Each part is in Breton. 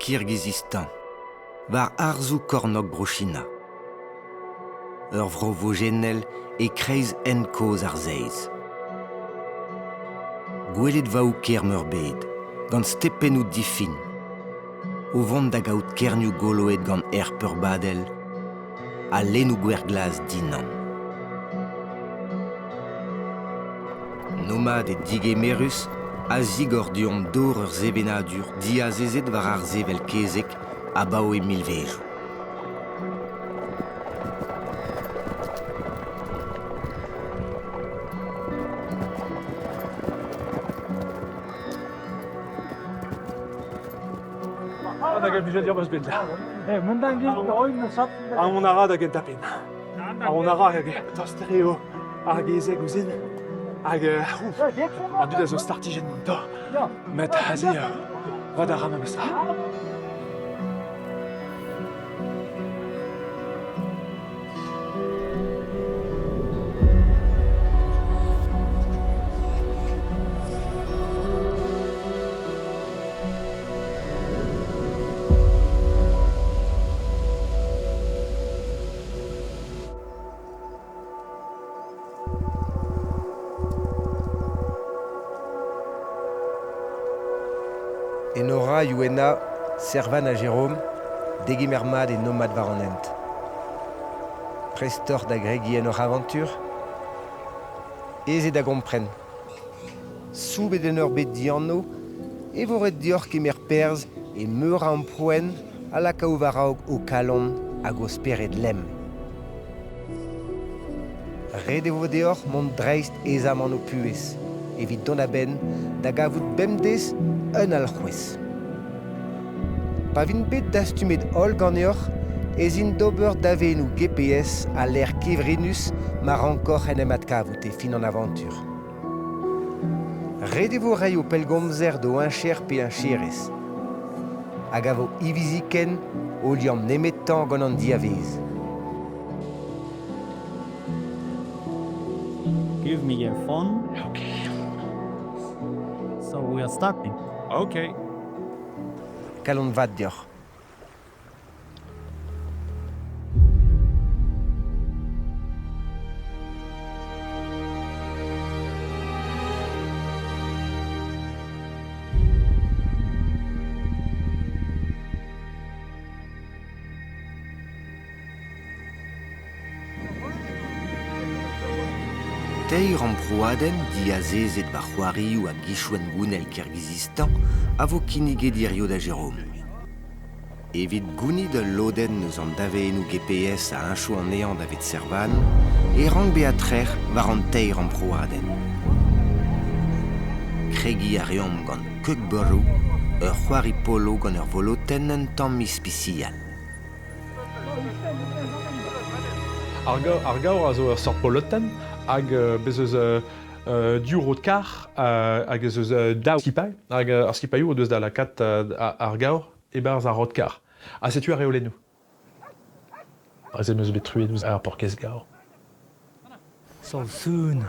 Kirgizistan, war harzoù kornôg Bro-China. Ur vro vojennel e-kreiz hent kozh ar seiz. Gweledvaoù kaer-meurbet, gant stepennoù difin, o vont da gaout kernioù goloet gant erc'h peurbadel ha lennoù gwer-glas dinamm. Nomaded digemerus a zigor deomp dor ur sevenadur diazezet war ar sevel kezeg abaoe milvejoù. Hag a blijadur 'm eus bet da. Aon a ra da gentañ penn. Aon a ra hag tost eo ar gezeg ouzhin. Hag an dud a zo startijenn gantañ. Met aze, vad a ra memes tra. Enora, Youena, Servan ha Jérôme, degemer mat e nomad war an hent. Prest oc'h da gregiñ en hoc'h avantur? Aes eo da gompren. Soubet en ur bed dianv e vo ret deoc'h kemer perzh e meur a amprouenn a lakao war-raok ho kalon hag ho spered lemm. Ret e vo deoc'h mont dreist aezamant ho puhez evit dont a-benn da gavout bemdez un alc'hwez. Pa vint bet dastumet holl ganeoc'h ez int d'ober daveennoù GPS a lec'h kevrinus ma rankoc'h en em adkavout e fin an avantur. Ret e vo reiñ ho pellgomzer d'ho heñcher pe heñcherez hag a vo hiviziken o liamm nemetañ gant an diavaez. Give me your phone. Okay. So we are starting. Okay. Kalon vat deoc'h. Teir amprouadenn diazezet war c'hoarioù ha gichoù hengounel Kirgizistan a vo kinniget hiziv da Jérôme. Evit gounit ul lodenn eus an daveennoù GPS a heñcho anezhañ davet Servan e rank bezañ trec'h war an teir amprouadenn. Kregiñ a reomp gant Kukburu, ur c'hoari polo gant ur volotenn un tamm ispisial. Ar ar gaor a zo ur seurt polotenn hag bez' eus div rod-karr hag ez eus daou skipailh hag ar skipailhoù o deus da lakaat ar gaor e-barzh ar rod-karr. Ha setu ar reolennoù. Aze 'm eus bet truez ouzh ar paourkaezh gaor. So soon,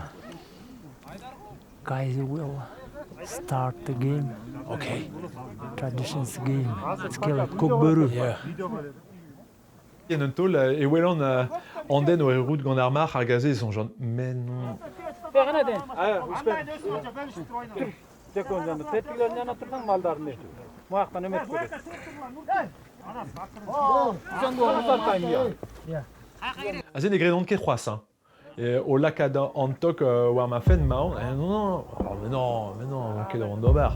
guys will start the game. Okay. Traditions game. Let's kill it. Kok-Buru. Yeah. En un taol e welan an den o erruout gant ar marc'h hag aze e soñjan mais non. Aze ne gredan ket c'hoazh hein. O lakaat an tok war ma fenn 'maon. Non, non, oh, mais non, mais non, ket an d'ober.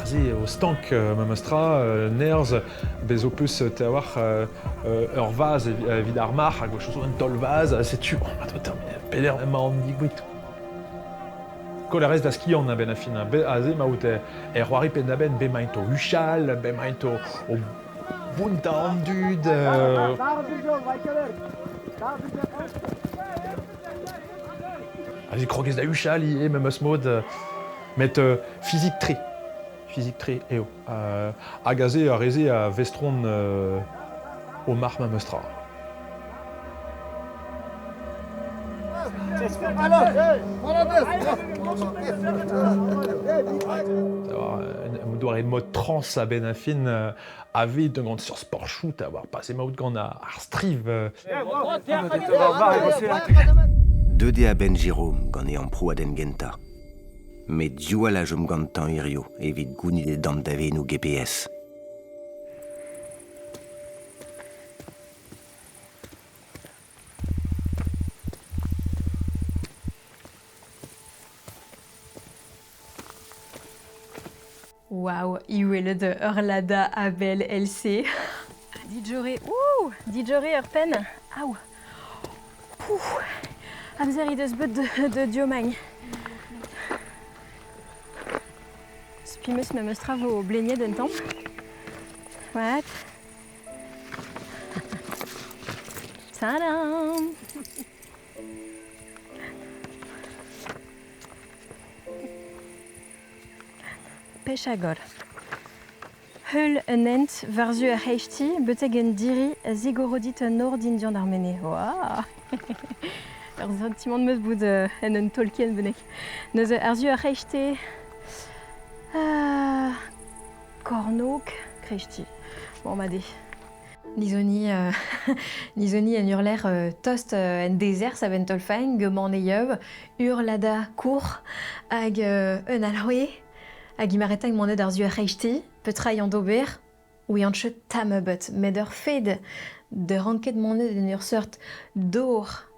Aze eo stank memes tra, nerzh, bez' ho peus te a-walc'h ur vazh evit ar marc'h hag o choso un taol vazh, setu peder emañ an digouet. Koll a rez da skiant a-benn ar fin. Aze emaout er c'hoari penn-da-benn, bemaint o huchal, bemaint o vountañ an dud. Aze krogez da huchal ivez memes mod, met fizik-tre. Fizik-tre eo. Hag aze ar re-se a vestron o marc'h memestra. Un doare mod trans a-benn ar fin a-vez gant sur sporchoù avoir passé maout gant ar striv. Deuet eo a-benn Jérôme gant e amprouadenn gentañ. Met diwall a chom gantañ hiziv evit gounit e damm daveennoù GPS. Waouh, iwelet ur lada a-bell LC. Dijore, ouh, dijore ur penn. Aou. Pouh. Amzer he deus bet de diomagn. Spi 'meus memes tra vo bleniet un tamm. What? Tadam! Pechagor. Heul un hent war-zu ar c'hreisteiz betek un diri a zigoro dit un nor dindan ar menez. Waouh Ur santimant 'm eus bout en un Tolkien bennak. Neuze ar-zu ar c'hreisteiz kornôg kreisteiz. Bon, ma dé. Nizoni, nizoni en urlec'h tost en dezerzh a Ventolfaing, Maneiev, Urlada Kour hag un alc'hwez hag imaretag monet ar zu ar c'hreisteiz, petra yañ d'ober, ouian ket tamm ebet, met ur fed da ranket monet en ur seurt dor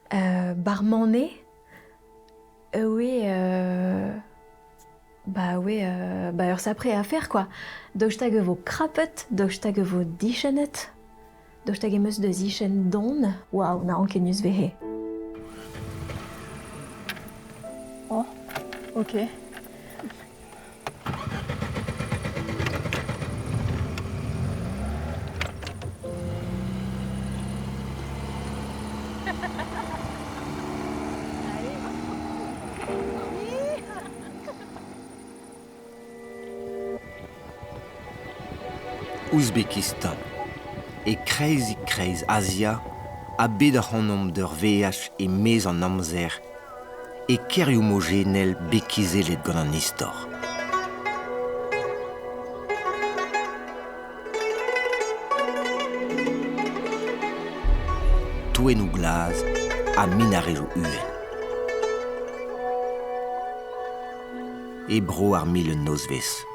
bar Manet oe Bah ouais, bah ur sapre afer quoi. Daoust hag e vo krapet, daoust hag e vo dichennet, daoust hag em eus da zichen don, waouh, na ankenius vehe. Oh, ok. Ouzbekistan, e kreizig-kreiz Azia, ha bet ac'hanomp d'ur veaj e-maez an amzer, e kêrioù mojennel bet kizellet gant an istor. Toennoù glas ha minarezoù uhel. E bro ar mil un nozvezh.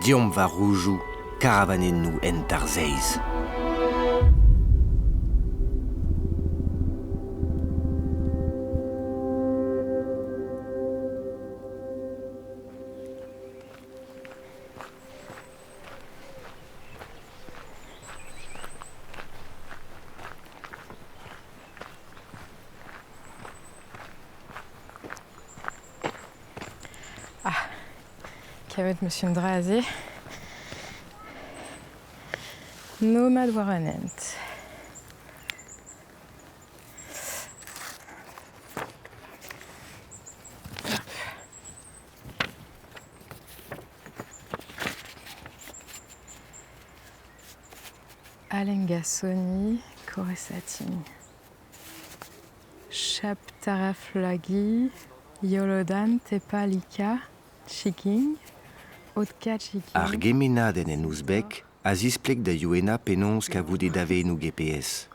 Deomp war roujoù karavanennoù hent ar seizh. Ah, kavet 'meus un dra aze. Nomad war an hent. Alengasoni Koresatin. Chaptaraflagi, Yolodan, Tepalika, Chiking, Otka Chiking. Ar gemennadenn en ouzbek a zispleg da Youena penaos kavout e daveennoù GPS.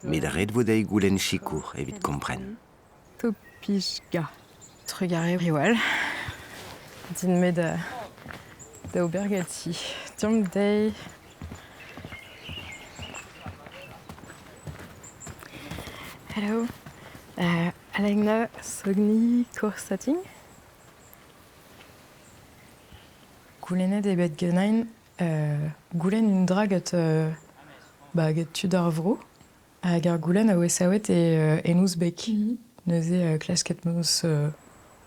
Met ret vo dezhi goulenn sikour evit kompren. Topishka. Trugarez Riwal. Din-me da, da ober ganti. Deomp dezhi. Hello. Alagna Sogni Korsating. Goulennet eo bet ganin goulenn un dra gant, bah, get tud ar vro. Hag ar goulenn a oe savet e en ouzbek. Neuze klasket 'm eus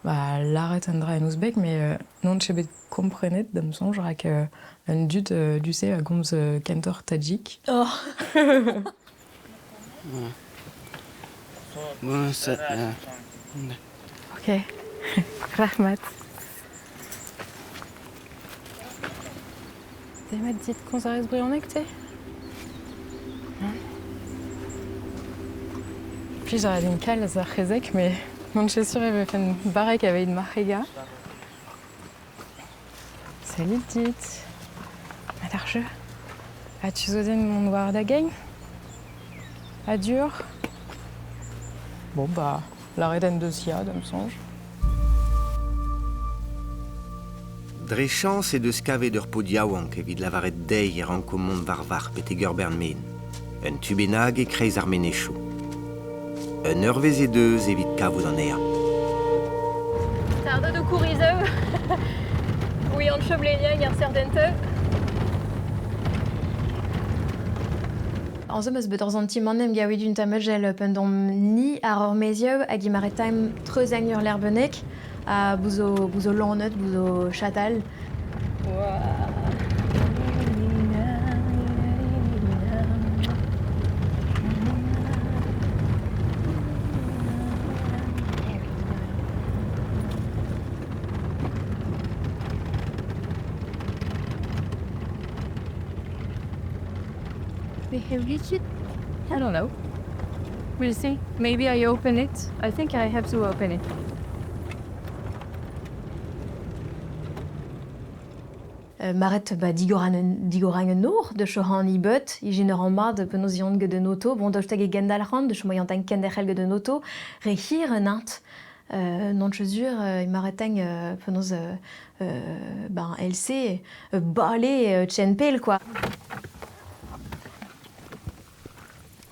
ba lâret un dra en ouzbek met n'on ket bet komprenet da'm soñj rak an dud du-se a gomz kentoc'h tadjik. Oh. Ok. Rahmat. Demat dit komz a rez brezhoneg te? Nann. Plij a ra din kalz ar c'hezeg met n'on ket sur e vefen barrek aveit marc'hegañ. Salut dit. Mat ar jeu. Ha tu zo den mont war da gein? A-dur? Bon bah, lâret en deus ya da'm soñj. Dre chañs he deus kavet ur paotr yaouank evit lavaret dezhi e ranko mont war varc'h betek ur bern men, un tu bennak e-kreiz ar menezioù. Un eurvezh he deus evit kavout anezhañ. Tardet o kourizeù, ouian chom ar serdenteu. Anze meus bet ur santimant em gaouit un tamm gel pendom ni ar ur mezioù hag imaretaim treuzagn ur lerbenek ha bouzo, bouzo lannet, bouzo chatal. I don't know. We'll see. Maybe I open it. I think I have to open it. Maret ba digoran digoran un nor de chohan ibet, ijin ur an mat penaos ion get un auto, bon daoust hag e gendalc'han, de chomoiant an kenderc'hel get un auto, re hir un int. Non sur euh, mareteng penaos ben LC bale tchenpel quoi.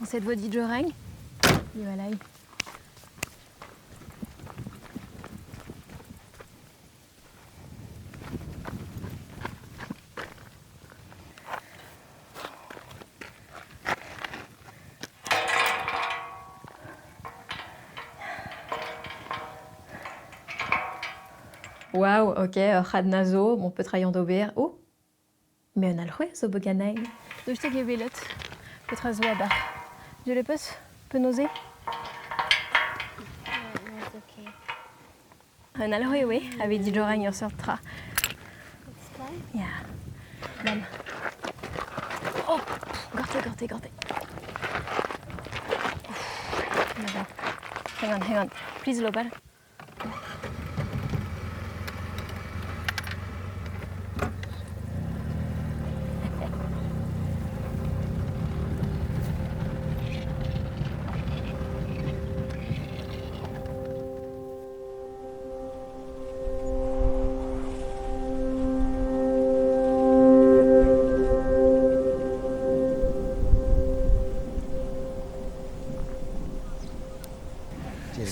En cette voie dit Joreng, il Waouh, ok, ur c'had zo, bon petra yan d'ober. Oh, mais un alc'hwez zo beganain. Deus te gevelet, petra zo abar. Du le peus, penaos Un alc'hwez, oui, avait dit Joreng ur seurt tra. Ya. Bam. Oh, gorte, gorte, gorte. Hang on, hang on. Please, Lobal.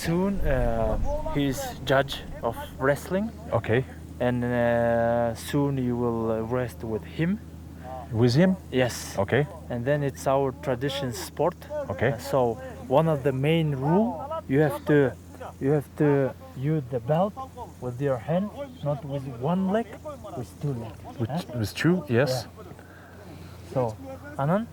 Soon he's judge of wrestling. Okay. And soon you will rest with him. With him? Yes. Okay. And then it's our tradition sport. Okay. So one of the main rule, you have to use the belt with your hand, not with one leg, with two legs. With two, yes. Yeah. So, Anand?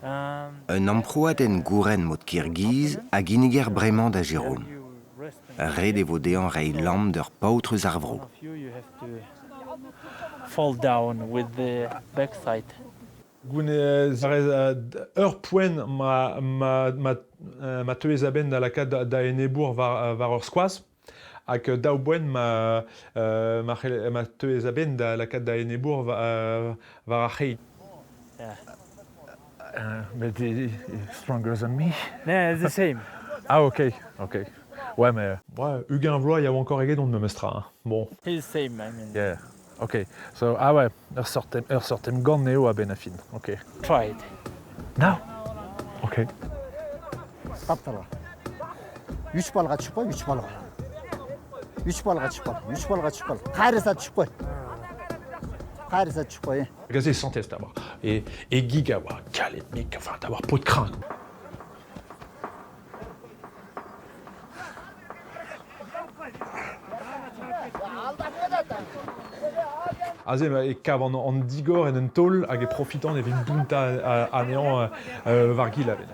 Un amprouadenn gouren mod Kirgiz a ginniger bremañ da Jérôme. Ret e vo dezhañ reiñ lamm d'ur paotr eus ar vro. Fall down with the backside. Gounez ur poent ma, ma, ma, ma teuez a-benn da lakaat da enebour war, war ur skoaz hag daou boent ma, ma, ma teuez a-benn da lakaat da enebour war, war ar c'heit. Yeah. But he's stronger than me. Yeah, it's the same. Ah, ok, ok. Ouais, mais ouais, ugent vloaz ya oa encore eget on memes tra. Hein. Bon. He's same, I mean. Yeah. Ok. So, ah ouais, ur seurt ur seurt emgann eo a-benn ar fin. Ok. Try it. Now? Ok. Hag aze e santez d'avoir. E, e gig a oa kalet-mik, enfin, d'avoir pot de crin. Aze e kav an, an digor en un taol hag e profitan evit bountañ anezhañ war gil a-benn.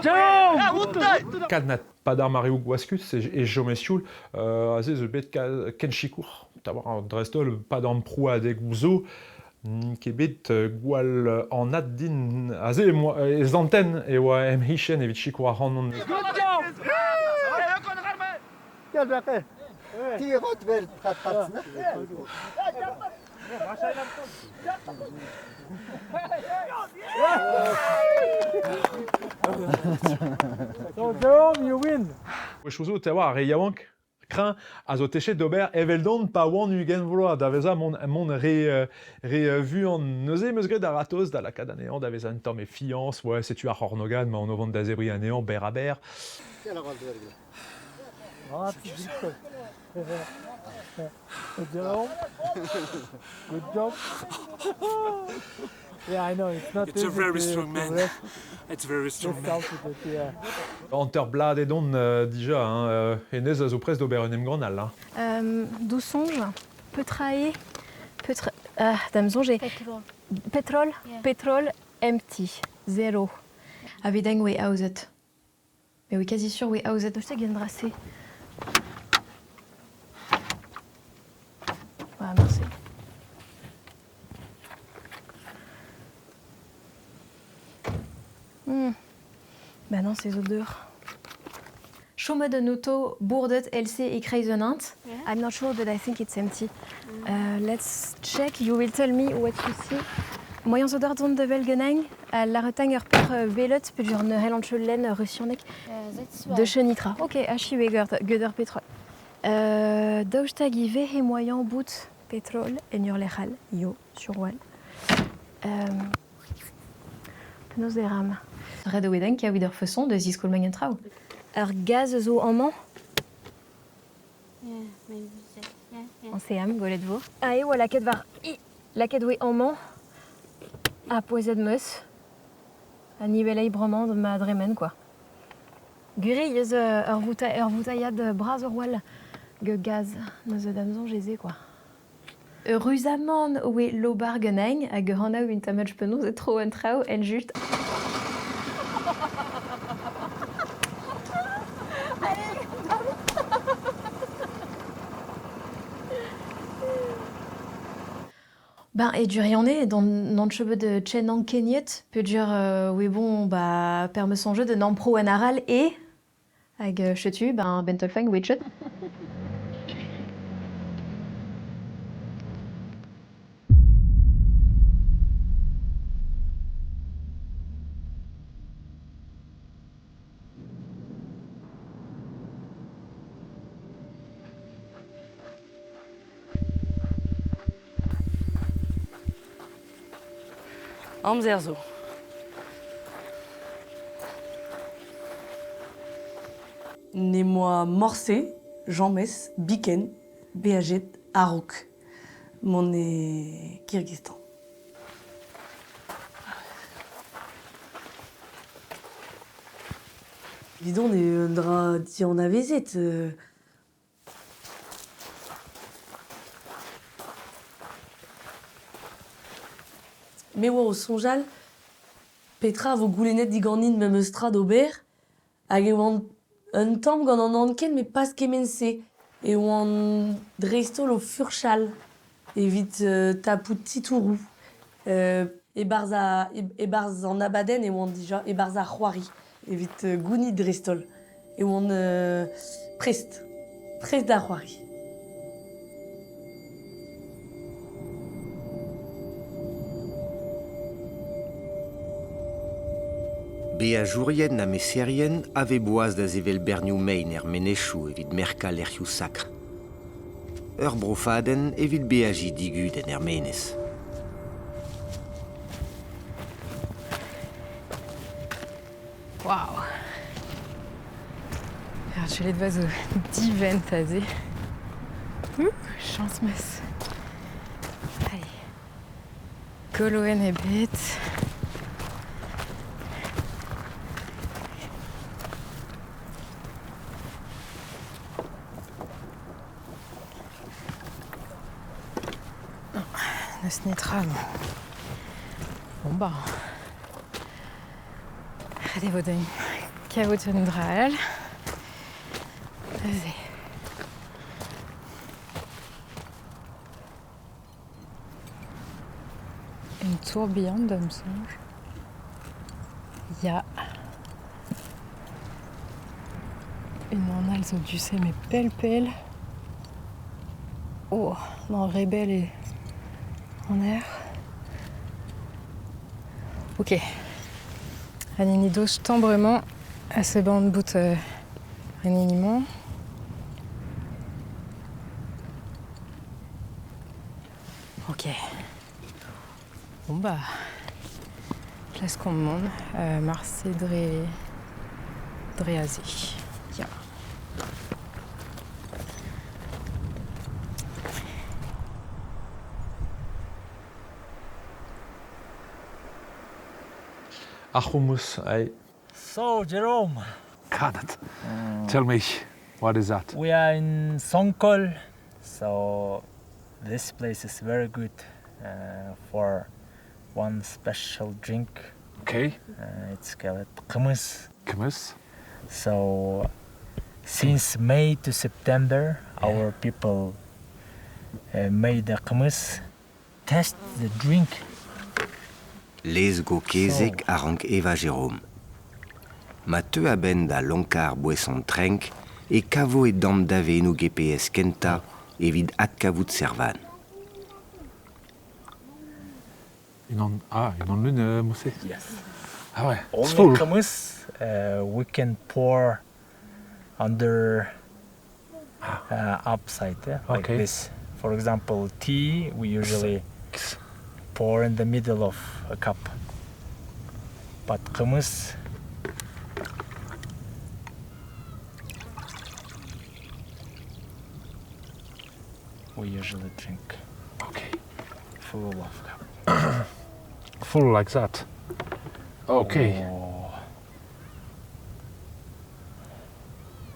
Jérôme! Kadnat padar Mario Gwaskus e Jomessioul aze zo bet kenchikour. Tabar dreist-holl pad an prouadeg zo ket bet gwall an ad din aze e zanten e oa em hichen evit sikour ar c'hanon. So Jerome, you win. Gwechou zo, te war, ar re yaouank kreñv a zo techet d'ober eveldon pa oan 20 vloaz da vezañ mont re vuan. Neuze em eus graet a-ratozh da lakaat anezhañ da vezañ un tamm e fiañs. Ouais, setu ar c'hornogad ma on o vont da zebriñ anezhañ berr-ha-berr. Jerome, good job. Yeah, I know, it's not It's a easy very to, strong to man. rest It's very strong this man. altitude, yeah. Hanter blad edon dija, hein, hennezh a zo prest d'ober un emgann all. Hein. Dou soñj, petra eo, petra... Ah, da'm soñj eo... Petrol. Petrol, Yeah. petrol empty, zero. A vedeng oe aozet. Mais oui, quasi sûr oe aozet. Daoust hag en dra-se. Ah, merci. Bah non, ces odeurs. Chomet un auto bourdet LC e kreiz un int. Yeah. I'm not sure, but I think it's empty. Let's check. You will tell me what you see. Moyen zo d'ar dont de vel genang, a laretang ur per velet, pe ur ne hell an len russianek That's de chenitra. Ok, achi geur ur petrol. Daoust hag ivez he moyen bout petrol en ur lec'hal, yo, sur wal. Penaos e ram. Red oe den kaout ur façon de ziskol magen traoù. Ur gaz zo amañ, Yeah, maybe that. Yeah, yeah. an seam, golet vo. A eo a laket war i, laket oe amañ, a poezet meus, a nivelei bremañ ma dremen, quoi. Gure eus ur voutailhad bras ur wal ge gaz, neus da'm soñj ez eo, quoi. Ruzaman oe lobar genang hag hanav un tammad penaos e tro an traoù en just. Ben, e durianne, dans chebe de chen an kenyet, pe dur oe bon, ba, per me sonje de nampro en aral e, hag chetu, ben, bentolfang oe chet. Amzer zo. Ne moa morse, james, biken, beajet, a-raok. Mont e Kirgizstan. Evidon eo un dra dianavezet. Me oa o soñjal petra a vo goulennet diganin memes tra d'ober hag e oan un tamm gant an anken met pas kement-se. E oan dreist-holl o furchal evit tapout titouroù. E-barzh e-barzh an abadenn e oan dija, e-barzh ar c'hoari evit gounit dreist-holl. E oan prest, prest da c'hoari. Beajourien ha meserien a vez boaz da sevel bernioù mein er menezioù evit merkañ lec'hioù sakr. Ur brofadenn evit beajiñ digudenn er menez. Waouh. Ar chelet va zo divent aze. Ouh, chañs 'meus. Allez. Goloenn ebet. N'eus netra, non. Bon bah. Ret e vo din kavout un dra all. Neuze. Un tourbillon da'm soñj. Ya. Unan all zo du-se met pell-pell. Oh, non, re bell eo an aer. Ok. An hini dostañ bremañ a seblant bout an hini-mañ. Ok. Bon bah, klaskomp mont marse dre, dre aze. Ya. Ar c'houmouz, ae. So, Jerome. Kanet. Tell me, what is that? We are in Songkol, so this place is very good for one special drink. Okay. It's called qımız. Qımız. So since May to September, our people made the qımız. Test the drink. Lez go kezeg a rank evañ Jérôme. Ma teu a-benn da lonkañ ar boeson trenk e kavo e damm daveennoù GPS kentañ evit adkavout Servan. Unan, ah, unan lun, Mousse Yes. Ah ouais. Only Full. qımız we can pour under upside, yeah, like Okay. this. For example, tea we usually pour in the middle of a cup. But qımız we usually drink Okay. full of cup. Full like that. Okay. Oh.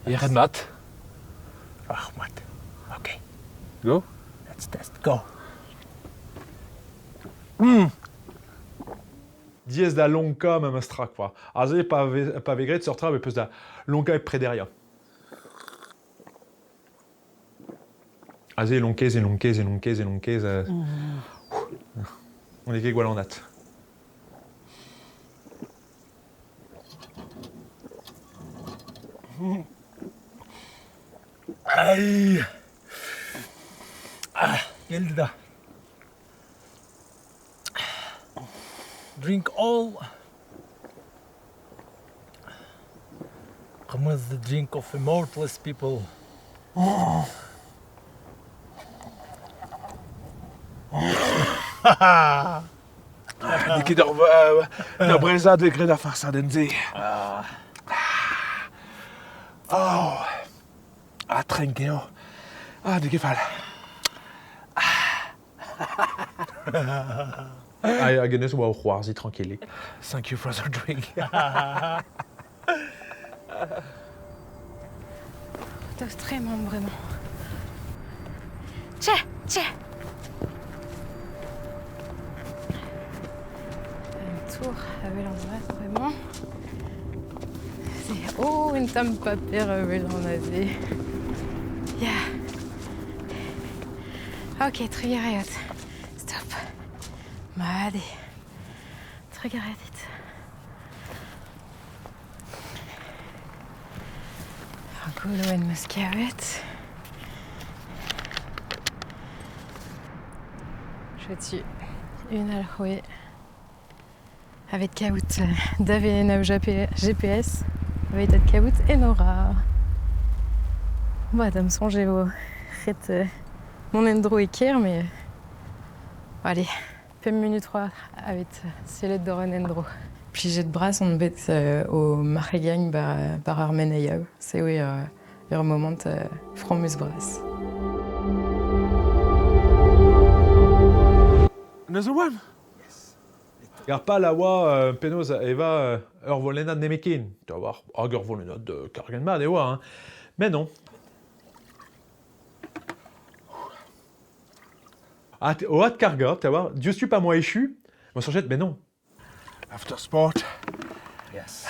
Yec'hed mat. Rahmat. Okay, Go. let's test. Go. Diaes da lonkañ memes tra kwa. Aze pa vez, pa vez graet seurt tra e peus da lonkañ hep prederiañ. Aze e lonkez, e lonkez, e lonkez, e lonkez. On ket gwall anat. Ay! Ah, geldi da. Drink all. Qımız the drink of immortalist people. N'eo ket ur, ur brezad vez graet ar farsadenn-se. Oh, ah, trenk eo. Ah, n'eo ket fall. Hag hennezh oa o c'hoarzhiñ tranquillik. Thank you for the drink. Tost-tre emaon bremañ. Tchè, tchè Un tour a welan mat bremañ. C'est oh, un tamm paper a welan aze. Ya. Ok, trugarez. Stop. Mat eo. Trugarez dit. Ar gouloù 'm eus kavet. Setu un alc'hwez aveit kaout davedennoù GPS aveit adkavout Enora. Ba, da'm soñj eo ret mont en-dro e kêr, met allez, pemp munut c'hoazh aveit sellet doc'h an endro. Plijet bras on bet o marc'hegañ war ar meneioù. Se eo ur moment fromus bras. Another one? Ar pal a oa penaos evañ ur volennad nemetken. Da war hag ur volennad karget mat e oa. Hein. Mais non. O adkargañ, tu vois, diouzhtu pa 'moa echu, 'moa soñjet, mais non. After sport. Yes.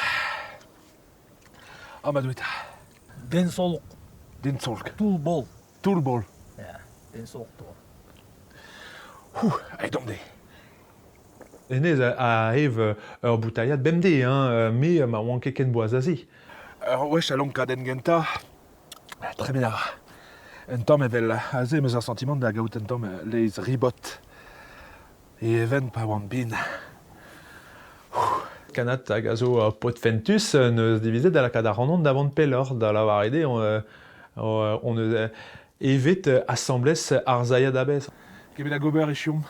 Ah, ma doueta. Денсаулық. Денсаулық. Тул бол. Toull bol. Ya, денсаулық туыл. Hou, aet omp de. Hennezh a ev ur boutailhad bemdez, hein, me ma oan ket ken boaz aze. Ur wech a lonkadenn gentañ, tremen a ra. Un tamm evel aze 'm eus ar santimant da gaout un tamm laezh ribot. E even pa oan bihan. Kanat hag a zo ur paotr fentus neus divizet da lakaat ac'hanon da vont pelloc'h, da lavaret eo hon eus evet asambles ar sailhad a-bezh. Kemet hag ober e chom.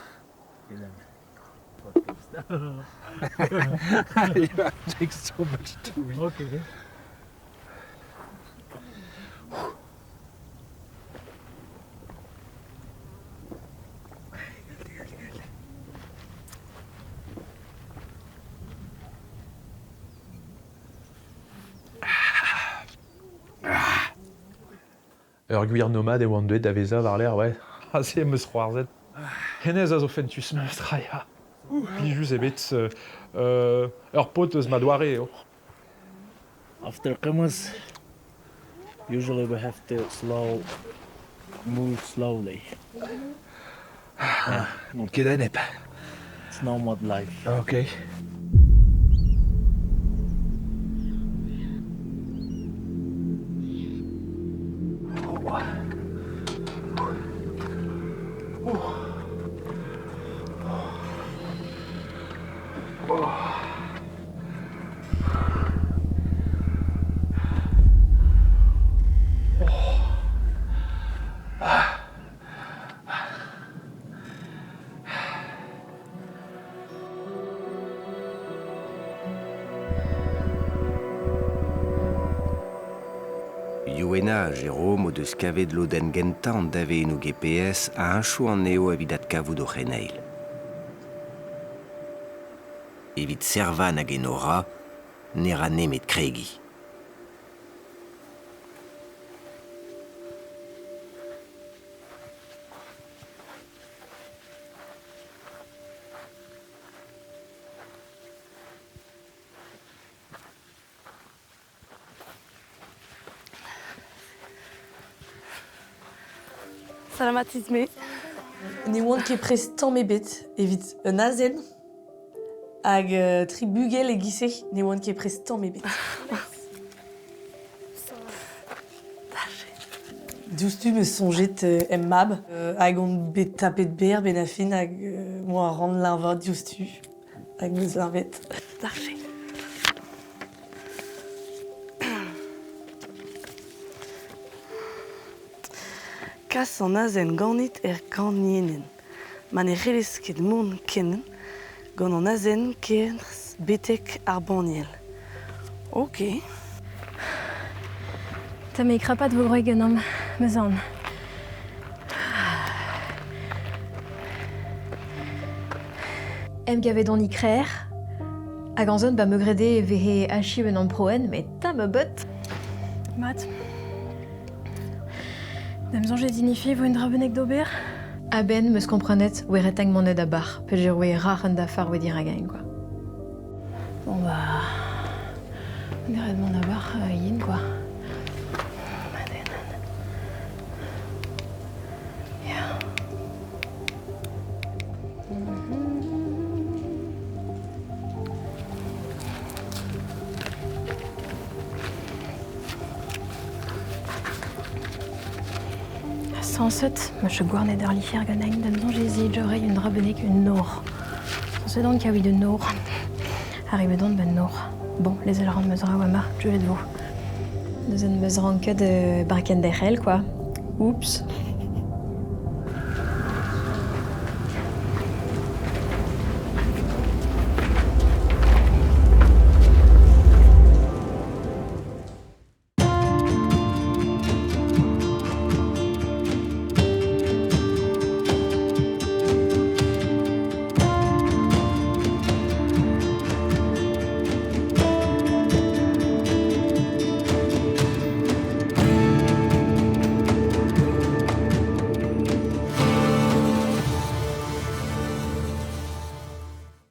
Take so much to me. Okay. Ur gwir nomad e oan deuet da vezañ war-lerc'h, ouais. Aze em eus c'hoarzhet. Hennezh a zo fentus memestra, ya. Plijus eo bet ur paotr eus ma doare eo. After Qimuz, usually we have to slow, move slowly. N'on ket a-enep. It's nomad life. Ok. Youena ha Jérôme o deus kavet lodenn gentañ an daveennoù GPS a heñcho anezho evit adkavout o c'heneil. Evit Servan hag Enora, ne ra nemet kregiñ. Salamatit-me. Ne oan ket prest tamm ebet evit un azen hag tri bugel e-giz-se ne oan ket prest tamm ebet. Diouzhtu 'm eus soñjet em mab hag on bet tapet berr benn ar fin hag moa ran leñvañ diouzhtu hag 'm eus leñvet. Darche. Kas an azen ganit er ganienenn. Ma ne c'hellez ket mont ken gant an azen kerzh betek ar banniel. Ok. Ta me krapat vo gwreg ganeomp, ma zorn. Em gavet on e-krec'h, hag an zon ba me grede e vehe achiv un amproenn, met ta ma beut. Mat. Da'm soñj e zinifi e vo un dra bennak d'ober. A-benn 'm eus komprenet oe reteng monet a-bar, peogwir oe rac'h un dafar oe diragain quoi. Bon bah... On mont a-bar yen quoi. Ya. Sañset, ma cheu gouarnet ur lifer ganin, da'm soñj ez eo reiñ un dra bennak un nor. Sañset on kaout un nor. Arrivet on ben nor. Bon, lezel a ran ma zra war ma, deuet vo. Neuze 'm eus ranket barkenn derc'hel, quoi. Oups.